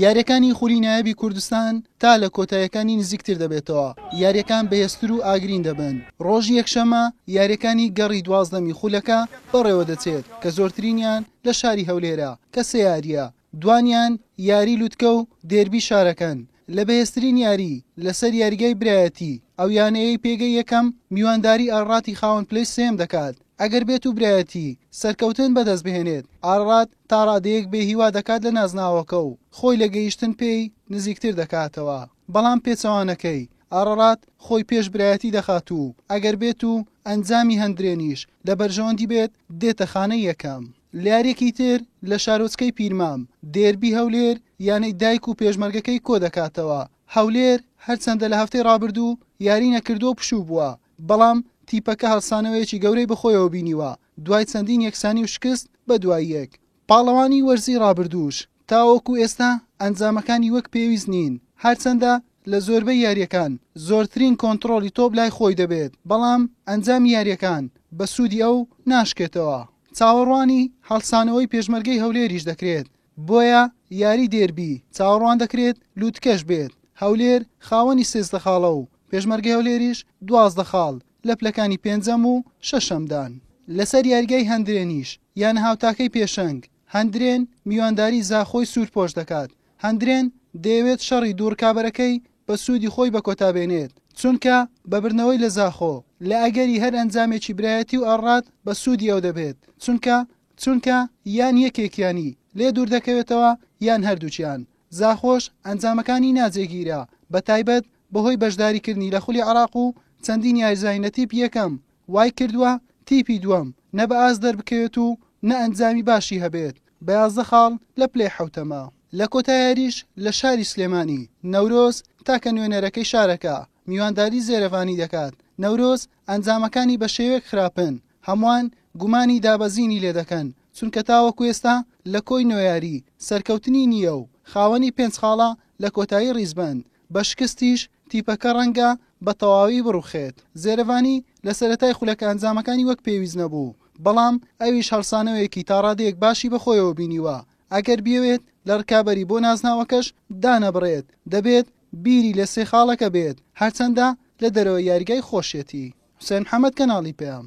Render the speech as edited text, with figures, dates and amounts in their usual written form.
یاریەکانی خولی نایابی کوردستان تا لە کۆتایەکانی نزیکتر دەبێتەوە، یاریەکان بەهێزتر و ئاگرین دەبن. ڕۆژی یەکشەممە یاریەکانی گەڕی دوازدەمی خولەکە بەڕێوەدەچێت کە زۆرترینیان لە شاری هەولێرە کە سێ یاریە، دوانیان یاری لوتکە و دێربی شارەکەن. لە بەهێزترین یاری لەسەر یاریگای برایەتی، ئەو یانەیەی پێگەی یەکەم میوانداری ئاڕاتی خاوەن پلەی سێیەم دەکات، ئەگەر بێت و برایەتی سەرکەوتن بەدەستبهێنێت، ئاڕات تاڕادەیەک بێهیوا دەکات لە نازناوەکە و خۆی لە گەیشتن پێی نزیکتر دەکاتەوە، بەڵام پێچەوانەکەی، ئاڕاڕات خۆی پێش برایەتی دەخات و ئەگەر بێت و ئەنجامی هەندرێنیش لە بەرژەوەندی بێت دێتە خانەی یەکەم. لە یارییەکی تر لە شارۆچکەی پیرمام، دێربی هەولێر یانەی دایک و پێشمەرگەکەی کۆدەکاتەوە، هەولێر هەرچەندە لە هەفتەی رابردوو یاری نەکردووە و پشوو بووە، بەڵام تیپەکە هەڵسانەوەیەکی گەورەی بەخۆیەوە بینیوە دوای چەندین یەکسانی و شکست بەدوای یەک. پاڵەوانی وەرزی رابردووش تاوەکو ئێستا ئەنجامەکانی وەک پێویست نین، هەرچەندە لە زۆربەی یارییەکان زۆرترین کۆنتڕۆڵی تۆپ لای خۆی دەبێت، بەڵام ئەنجامی یارییەکان بە سوودی ئەو ناشکێتەوە. چاوەڕوانی هەڵسانەوەی پێشمەرگەی هەولێریش دەکرێت، بۆیە یاری دێربی چاوەڕوان دەکرێت لوتکەش بێت، هەولێر خاوەنی 13 خاڵە و پێشمەرگەی هەولێریش 12 خاڵ لە پلەکانی پێنجەم و شەشەمدان. لەسەر یاریگای هەندرێنیش یانە هاوتاکەی پێشەنگ، هەندرێن میوانداری زاخۆی سوورپۆش دەکات، هەندرێن دەیەوێت شەڕی دوو رکابەرەکەی بە سوودی خۆی بەکۆتابێنێت، چونکە بە بردنەوەی لە زاخۆ، لە ئەگەری هەر ئەنجامێکی برایەتی و ئاڕات بە سوودی ئەو دەبێت، چونکە چونکە یان یەکێکیانی لێ دووردەکەوێتەوە یان هەردووکیان. زاخۆش ئەنجامەکانی ناجێگیرە، بەتایبەت بەهۆی بەشداریکردنی لە خولی عێراق و چەندین یاریزانی لە تیپی یەکەم وایکردووە تیپی دووەم نە بە ئاست دەربکەوێت و نە ئەنجامی باشی هەبێت بە 11 خاڵ لە پلەی حەوتەمە. لە کۆتا یاریش لە شاری سلێمانی، نەورۆز تاکە نوێنەرەکەی شارەکە، میوانداری زێرەڤانی دەکات، نەورۆز ئەنجامەکانی بە شێوەیەک خراپن، هەمووان گومانی دابەزینی لێدەکەن، چونکە تاوەکو ئێستا لە کۆی نۆ یاری، سەرکەوتنی نییە و خاوەنی پێنج خاڵە لە کۆتایی ریزبەند، بە شکستیش تیپەکە رەنگە بە تەواوی بڕوخێت. زێرەڤانی لە سەرەتای خولەکە ئەنجامەکانی وەک پێویست نەبوو، بەڵام ئەویش هەڵسانەوەیەکی تاڕادەیەک باشی بەخۆیەوە بینیوە، ئەگەر بیەوێت لە رکابەری بۆ نازناوەکەش دانەبڕێت، دەبێت بیری لە سێ خاڵەکە بێت، هەرچەندە لە دەرەوەی یاریگای خۆشیەتی. حوسێن محەمەد، کەناڵی پەیام.